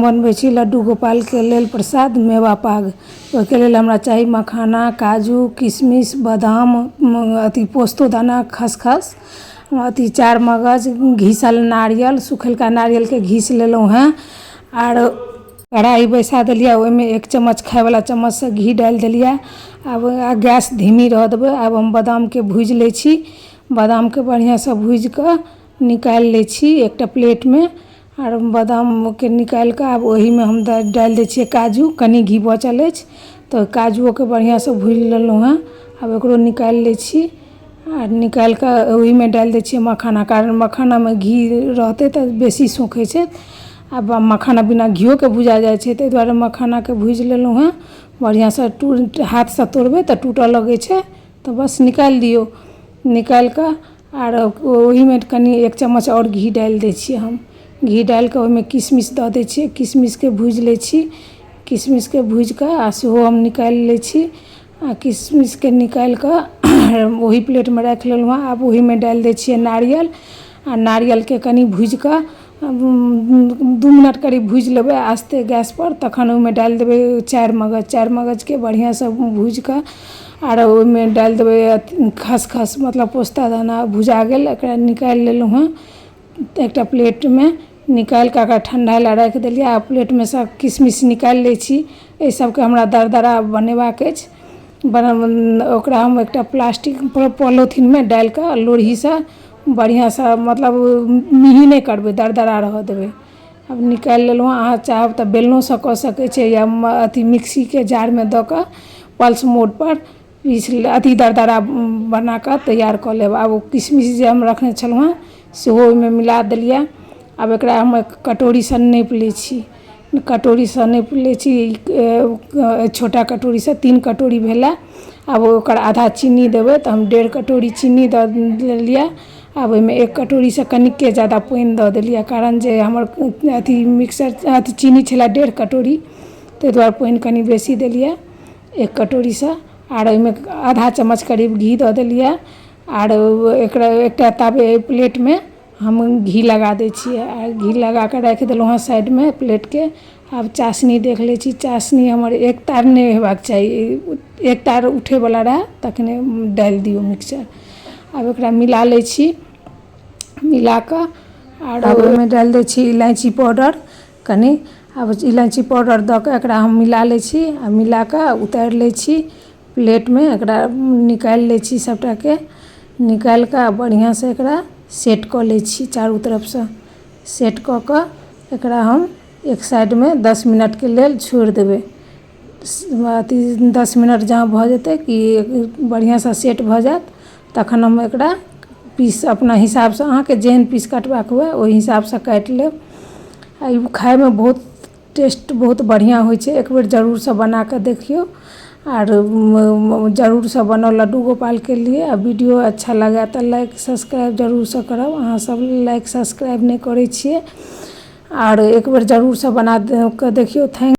बनबै छी लड्डू गोपालके लेल प्रसाद मेवा पाग। ओहिके लेल हमरा चाही मखाना, काजू, किशमिश, बादाम, अथी पोस्तोदाना, खसखस, अथी चारि मगज, घिसल नारियल, सुखेलका नारियलके घीस लेलहुँ हेँ। आर कढ़ाइ बैसा देलियै, ओहिमे एक चम्मच खायवला चम्मचसँ घी डालि देलियै। आब गैस धीमी रहऽ देबै। आब हम बादामके भूजि लै छी। बादामके बढ़िआँसँ भूजि कऽ निकालि लै छी एकटा प्लेटमे। आर बादामके निकालि कऽ आब ओहीमे हम डालि दै छियै काजू। कनि घी बचल अछि तऽ काजुओके बढ़िआँसँ भूजि लेलहुँ हेँ। आब एकरो निकालि लै छी आ निकालि कऽ ओहीमे डालि दै छियै मखाना, कारण मखानामे घी रहतै तऽ बेसी सोखै छै। आब मखाना बिना घिओके भुजा जाइ छै, ताहि दुआरे मखानाके भूजि लेलहुँ हेँ बढ़िआँसँ। हाथसँ तोड़बै तऽ टूटऽ लगै छै, तऽ बस निकालि दियौ। निकालि कऽ आर ओहीमे कनि एक चम्मच आओर घी डालि दै छियै हम। घी डालि कऽ ओहिमे किशमिश दऽ दै छियै। किशमिशके भूजि लै छी। किशमिशके भूजि कऽ आ सेहो हम निकालि लै छी। आ किशमिशके निकालि कऽ ओही प्लेटमे राखि लेलहुँ हँ। आब ओहीमे डालि दै छियै नारियल। आ नारियलके कनि भूजि कऽ 2 मिनट करीब भूजि लेबै आस्ते गैसपर। तखन ओहिमे डालि देबै चारि मगज। चारि मगजके बढ़िआँसँ भूजि कऽ आर ओहिमे डालि देबै खसखस, मतलब पोस्ता दाना। भुजा गेल, एकरा निकालि लेलहुँ हँ एकटा प्लेटमे। निकालि कऽ एकरा ठण्डाइ लए राखि देलियै। आ प्लेटमे सँ किशमिश निकालि लै छी। एहि सभके हमरा दरदरा बनेबाक अछि। ओकरा हम एकटा प्लास्टिक पोलोथीनमे डालि कऽ लोढ़ीसँ बढ़िआँसँ, मतलब मेही नहि करबै, दरदरा रहऽ देबै। आब निकालि लेलहुँ। अहाँ चाहब तऽ बेलनोसँ कऽ सकै छियै या अथी मिक्सीके जारमे दऽ कऽ पल्स मोडपर पीस, अथी दरदरा बना कऽ तैयार कऽ लेब। आब ओ किशमिश जे हम रखने छलहुँ हेँ, सेहो ओहिमे मिला देलियै। आब एकरा हम कटोरीसँ नापि लै छी। कटोरीसँ नापि लै छी, छोटा कटोरीसँ 3 कटोरी भेलै। आब ओकर आधा चीनी देबै, तऽ हम 1.5 कटोरी चीनी दऽ देलियै। आब ओहिमे 1 कटोरीसँ कनिके ज्यादा पानि दऽ देलियै, कारण जे हमर अथी मिक्सर अथी चीनी छलै 1.5 कटोरी, ताहि दुआरे पानि कनि बेसी देलियै 1 कटोरीसँ। आर ओहिमे आधा चम्मच करीब घी दऽ देलियै। आर एकरा एकटा ताबे प्लेटमे हम घी लगा दै छियै। आ घी लगा कऽ राखि देलहुँ हँ साइडमे प्लेटके। आब चाशनी देख लै छी। चाशनी हमर एक तार नहि हेबाक चाही। एक तार उठैवला रहए तखने डालि दियौ मिक्सचर। आब एकरा मिला लै छी। मिला कऽ आर ओहिमे डालि दै छी इलायची पाउडर कनि। आब इलायची पाउडर दऽ कऽ एकरा हम मिला लै छी। आ मिला कऽ उतारि लै छी प्लेटमे। एकरा निकालि लै छी सभटाके। निकालि कऽ आ बढ़िआँसँ एकरा सेट कऽ लै छी। चारू तरफसँ सेट कऽ कऽ एकरा हम एक साइडमे 10 मिनटके लेल छोड़ि देबै। अथी 10 मिनट जहाँ भऽ जेतै कि बढ़िआँसँ सेट भऽ जायत, तखन हम एकरा पीस अपना हिसाबसँ, अहाँके जेहन पीस कटबाक हुए, ओहि हिसाबसँ काटि लेब। आ ई खायमे बहुत टेस्ट, बहुत बढ़िआँ होइ छै। एक बेर जरूरसँ बना कऽ देखियौ आर जरूरसँ बनाउ लड्डू गोपालके लिए। आ वीडियो अच्छा लागए तऽ लाइक, सब्सक्राइब जरूरसँ करब। अहाँसभ लाइक, सब्सक्राइब नहि करै छियै। आर एक बेर जरूरसँ बना कऽ देखियौ। Thank.